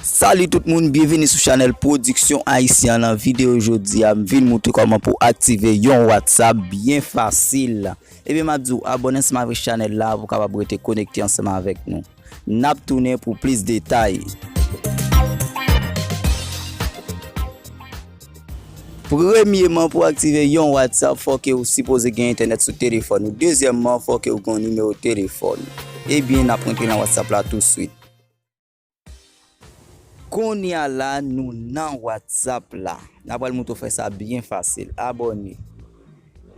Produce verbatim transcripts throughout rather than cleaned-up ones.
Salut tout moun, byenvini sou chanèl Pwodiksyon Ayisyen an. Nan videyo jodi a, m vin moutre kòman pou aktive yon WhatsApp byen fasil. Ebyen, m ap di w, abòne ansanm avèk chanèl la pou w kapab rete konekte ansanm avèk nou. N ap tounen pou plis detay. Premyèman, pou aktive yon WhatsApp, fò ke w sipoze gen entènèt sou telefòn ou. Dezyèmman, fò ke w gen yon nimewo telefòn. Ebyen, n ap rantre nan WhatsApp la touswit. Kounye a la, nou nan WhatsApp la. N ap pral moutre w fè sa byen fasil. Abòne.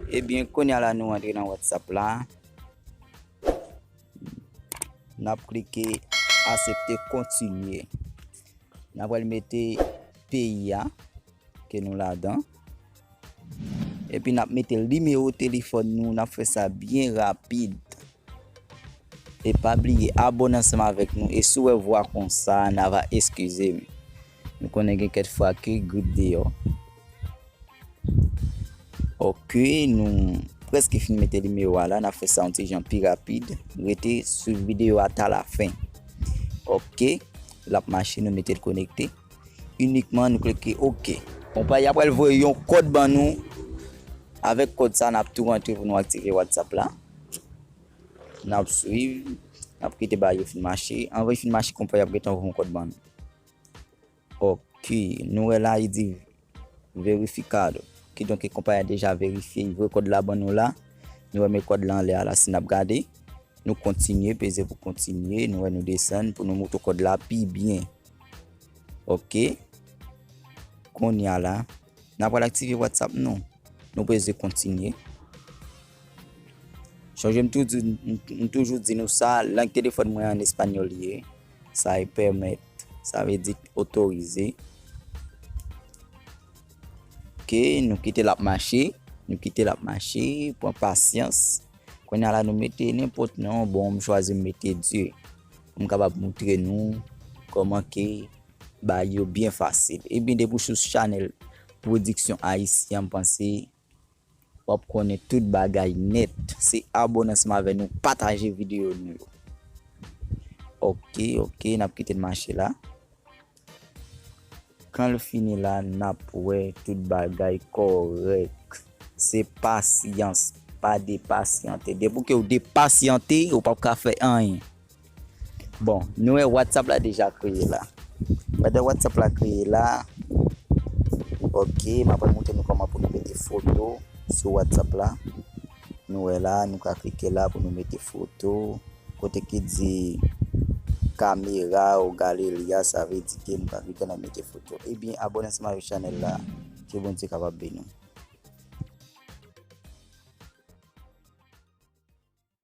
Ebyen, kounye a la, nou rantre nan WhatsApp la. N ap klike aksepte, kontinye. N ap pral mete peyi a ke nou ladan. Epi n ap mete nimewo telefòn nou, n ap fè sa byen rapid. E pa bliye abòne ansanm avèk nou. E si w wè vwa konsa, n ava eskize m. Nou konnen gen kèk fwa ke grip deyò. Ok, nou prèske fin mete nimewo a la, n ap fè sa yon ti jan pi rapid. Rete swiv videyo a ta lafen. Ok, l ap mache, nou mete l konekte. Inikman, nou klike ok. Konpayi a pral voye yon kòd ban nou. Avèk kòd sa, n ap tou rantre pou nou aktive WhatsApp la. N ap swiv, n ap kite bagay yo fin mache. Anvan l fin mache, konpayi ap gentan voye yon kòd ban nou. Ok, nou wè la, li di verificado. Kidonk, konpayi a deja verifye, li voye kòd la ban nou la. Nou wè men kòd la anlè a la, si n ap gade. Nou kontinye, peze pou kontinye. Nou wè nou desann pou nou moutre w kòd la pi byen. Ok. Kounye a la, n ap pral aktive WhatsApp nou. Nou peze kontinye. Sonje m toujou, m, m toujou di nou sa, lang telefòn mwen an espanyòl li ye. Sa e pèmèt, sa vle di otorize. Ok, nou kite l ap mache, nou kite l ap mache, pran pasyans. Kounye a la, nou mete nenpòt non, bon, m chwazi m mete Dieu. Pou m kapab moutre nou kòman ke bagay yo byen fasil. Ebyen, depi w sou chanèl Pwodiksyon Ayisyen, m panse w ap konnen tout bagay nèt. Se abòne ansanm avè nou, pataje videyo nou yo. Ok, ok, n ap kite l mache la. Kan l fini la, n ap wè tout bagay kòrèk. Se pasyans, pa depasyante. Depi ke w depasyante, ou p ap ka fè anyen. Bon, nou wè WhatsApp la deja kreye la. Pandan WhatsApp la kreye la, ok, m ap moutre nou kòman pou nou mete foto sou WhatsApp la. Nou wè la, nou ka klike la pou nou mete foto. Kote ki di kamera ou galeria, sa vle di ke nou ka klike nan mete foto. Ebyen, abòne ansanm avèk chanèl la. Ke Bondye kapab beni w.